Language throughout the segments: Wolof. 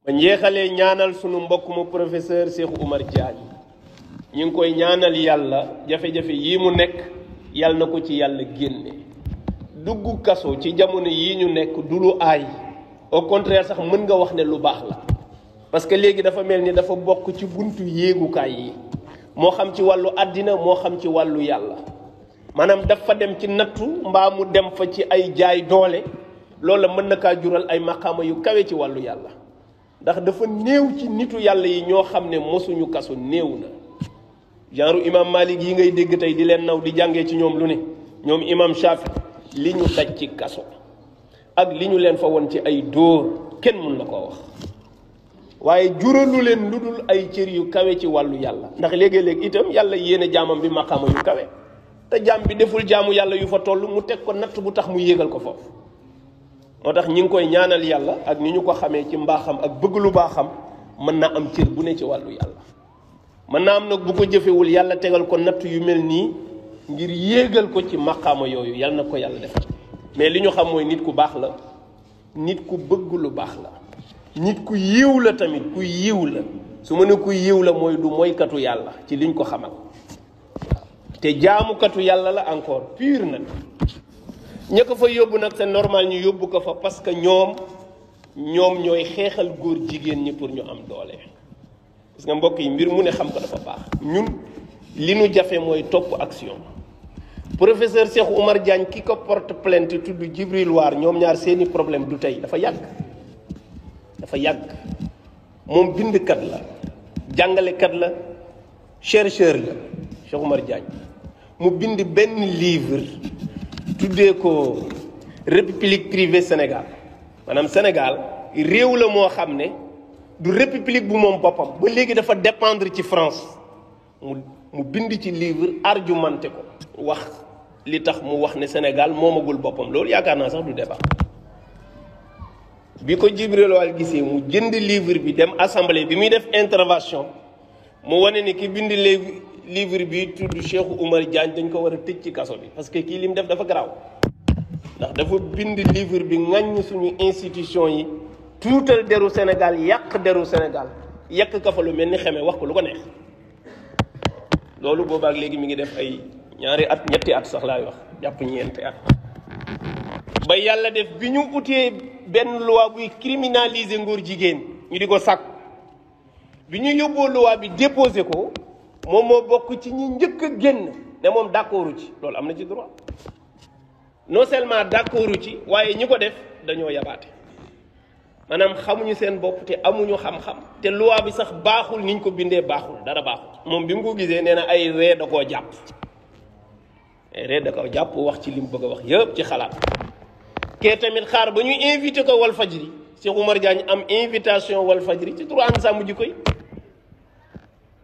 ma njeexalee ñaanal sunu mbokk mu professeur Cheikh Oumar Diagne ñu ngi koy ñaanal yàlla jafe-jafe yii mu nekk yàlla na ko ci yàlla génne dugg kaso ci jamono yii ñu nekk du lu aay au contraire sax mën nga wax ne lu baax la parce que léegi dafa mel ni dafa bokk ci buntu yéegukaay yi moo xam ci wàllu àddina moo xam ci wàllu yàlla maanaam dafa dem ci nattu mbaa mu dem fa ci ay jaay doole loolu mën na kaa jural ay maqaama yu kawe ci wàllu yàlla ndax dafa néew ci nitu yàlla yi ñoo xam ne mosuñu kaso néew na genre imam Malik yi ngay dégg tey di leen naw di jàngee ci ñoom lu ne ñoom imam Shafi li ñu daj ci kaso ak li ñu leen fa woon ci ay dóor kenn mun la koo wax waaye juralu leen lu dul ay cër yu kawe ci wàllu yàlla ndax léegi-léeg itam yàlla yéene jaamam bi maqaama yu kawe te jaam bi deful jaamu yàlla yu fa toll mu teg ko natt bu tax mu yéegal ko foofu moo tax ñi ngi koy ñaanal yàlla ak ni ñu ko xamee ci mbaaxam ak bëgg lu baaxam mën na am cër bu ne ci wàllu yàlla mën naa am nag bu ko jëfewul yàlla tegal ko natt yu mel nii ngir yéegal ko ci maqaama yooyu yàlla na ko yàlla defal mais li ñu xam mooy nit ku baax la nit ku bëgg lu baax la nit ku yiw la tamit ku yiw la su ma ne ku yiw la mooy du moykatu yàlla ci liñ ko xamal te jaamukatu yàlla la encore pur nag ña ko fa yóbbu nag c'est normal ñu yóbbu ko fa parce que ñoom ñooy xeexal góor jigéen ñi pour ñu am doole parce que mbokk yi mbir mu ne xam ko dafa baax ñun li nu jafe mooy topp action professeur Cheikh Oumar Diagne ki ko porte plainte tudd Djibril War ñoom ñaar seeni problème du tey dafa yàgg moom bindkat la jàngalekat la chercheur la Cheikh Oumar Diagne mu bind benn livre tuddee ko république privée Sénégal maanaam Sénégal réew la moo xam ne du république bu moom boppam ba léegi dafa dépendre ci France mu bind ci livre argumenté ko wax li tax mu wax ne Sénégal moomagul boppam loolu yaakaar naa sax du débat bi ko Djibril Wal gisee mu jënd livre bi dem assemblée bi muy def intervention mu wane ni ki bind livre bi tudd Cheikh Oumar Diagne dañ ko war a tëj ci kaso bi parce que kii li mu def dafa garaaw ndax dafa bind livre bi ŋàññ suñu institution yi tuutal deru Sénégal yàq deru Sénégal yàq ka fa lu mel ni xeme wax ko lu ko neex loolu boobaak léegi mi ngi def ay ñaari at ñetti at sax laay wax jàpp ñeenti at ba yàlla def bi ñu utee benn loi buy criminaliser ngóor jigéen ñu di ko sàkk bi ñu yóbboo loi bi déposé ko moom moo bokk ci ñi njëkk a génn ne moom d'accordu ci loolu am na ci droit non seulement d'accordu ci waaye ñi ko def dañoo yabaate maanaam xamuñu seen bopp te amuñu xam-xam te loi bi sax baaxul niñ ko bindee baaxul dara baaxul moom bi mu ko gisee nee na ay ree da koo jàpp wax ci li mu bëgg a wax yëpp ci xalaat kee tamit xaar ba ñu invité ko Walfadjri Cheikh Oumar Diagne am invitation Walfadjri ci droit ànd sàmm jikko yi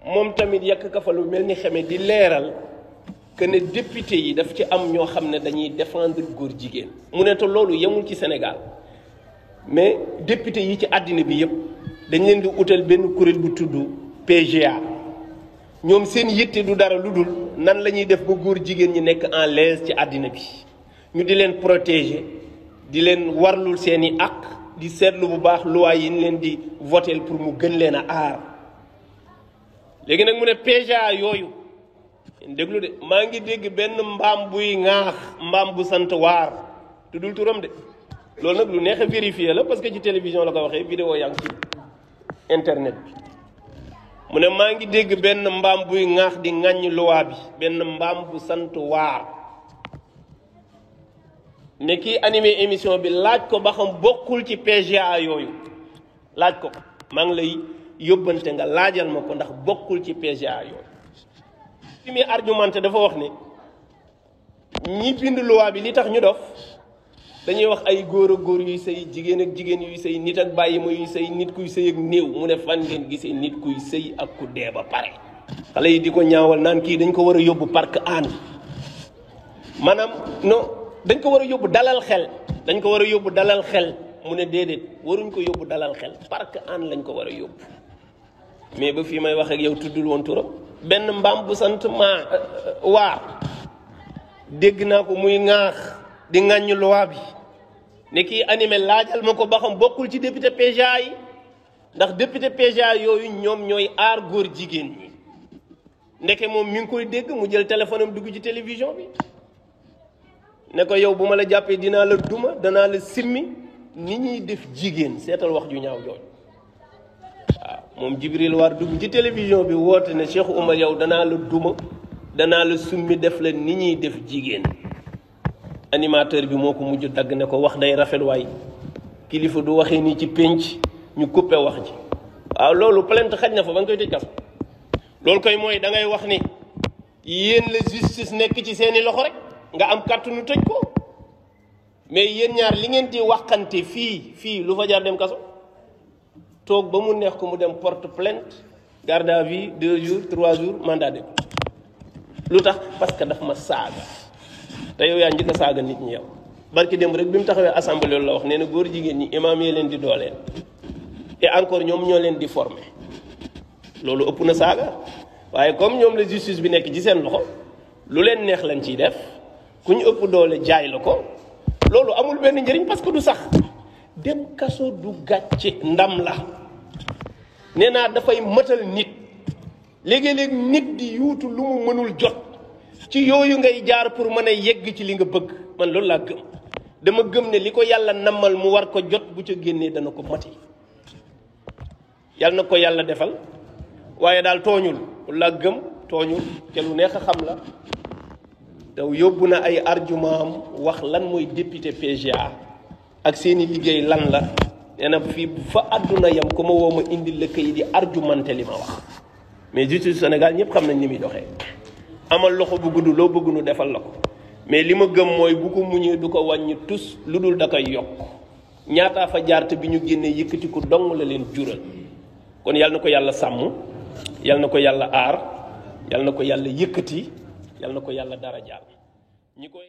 moom tamit yàq ka fa lu mel ni xeme di leeral que ne député yi daf ci am ñoo xam ne dañuy défendre góor jigéen mu ne te loolu yemul ci Sénégal mais député yi ci àddina bi yëpp dañ leen di utal benn kuréel bu tudd PGA ñoom seen yitte du dara lu dul nan la ñuy def ba góor jigéen ñi nekk en l'aise ci àddina bi ñu di leen protéger di leen warlul seeni àq di seetlu bu baax loi yi ñu leen di voter pour mu gën leen a aar léegi nag mu ne PGA yooyu déglu de maa ngi dégg benn mbaam buy ŋaax mbaam bu sant waar tuddul turam de loolu nag lu neex a vérifier la parce que ci télévision la ko waxee vidéo yaa ngi ci internet bi mu ne maa ngi dégg benn mbaam buy ŋaax di ŋàññ loi bi benn mbaam bu sant waar ne kii animé émission bi laaj ko ba xam bokkul ci PGA yooyu laaj ko maa ngi lay yóbbante nga laajal ma ko ndax bokkul ci PGA yooyu fi muy argumenté dafa wax ne ñi bind loi bi li tax ñu dof dañuy wax ay góor ak góor yuy sëy jigéen ak jigéen yuy sëy nit ak bàyyi ma yuy sëy nit kuy sëy ak néew mu ne fan ngeen gisee nit kuy sëy ak ku dee ba pare xale yi di ko ñaawal naan kii dañ ko war a yóbbu parc Hann maanaam non dañ ko war a yóbbu dalal xel dañ ko war a yóbbu dalal xel mu ne déedéet waruñ ko yóbbu dalal xel parc Hann lañ ko war a yóbbu mais ba fii may wax ak yow tuddul woon turam benn mbaam bu sant waar dégg naa ko muy ŋaax di ŋàññ loi bi ne kii animé laajal ma ko ba xam bokkul ci député PGA yi ndax député PGA yooyu ñoom ñooy aar góor jigéen ñi ndeke moom mi ngi koy dégg mu jël téléphone am dugg ci télévision bi ne ko yow bu ma la jàppee dinaa la duma danaa la simmi ni ñuy def jigéen seetal wax ju ñaaw jooju waaw moom Djibril War dugg ci télévision bi woote ne Cheikh Oumar yow danaa la duma danaa la summi def la ni ñuy def jigéen animateur bi moo ko mujj dagg ne ko wax day rafet waay kilifa du waxee nii ci pénc ñu coupé wax ji waaw loolu plainte xaj na fa ba nga koy tëj kaso loolu koy mooy da ngay wax ni yéen la justice nekk ci seeni loxo rek nga am kàttanu tëj ko mais yéen ñaar li ngeen di waxante fii lu fa jaar dem kaso toog ba mu neex ko mu dem porte plainte garde à vue 2 jours 3 jours mandat de dépôt lu tax parce que daf ma saaga te yow yaa njëkk a saaga nit ñi yow barki démb rek bi mu taxawee assemblée loolu la wax nee na góor jigéen ñi imaam yee leen di dooleel et encore ñoom ñoo leen di former loolu ëpp na saaga waaye comme ñoom la justice bi nekk ci seen loxo lu leen neex lañ ciy def ku ñu ëpp doole jaay la ko loolu amul benn njëriñ parce que du sax dem kaso du gàcce ndam la nee naa dafay matal nit léegi-léegi nit di yuutu lu mu mënul jot ci yooyu ngay jaar pour mën a yegg ci li nga bëgg man loolu laa gëm dama gëm ne li ko yàlla nammal mu war ko jot bu ca génnee dana ko mati yàlla na ko yàlla defal waaye daal tooñul laa gëm tooñul te lu neex a xam la te yóbbu na ay argument am wax lan mooy député PGA ak seeni liggéey lan la nee na fii fa àdduna yam ko ma woo ma indil la kayit di argumenté li ma wax mais justice Sénégal ñëpp xam nañ ni muy doxee amal loxo bu gudd loo bëgg nu defal la ko mais li ma gëm mooy bu ko muñee du ko wàññi tus lu dul da koy yokk ñaataa fa jaar te bi ñu génnee yëkkati ko dong la leen jural kon yàlla na ko yàlla sàmm yàlla na ko yàlla aar yàlla na ko yàlla yëkkati yàlla na ko yàlla dara jaal ñi koy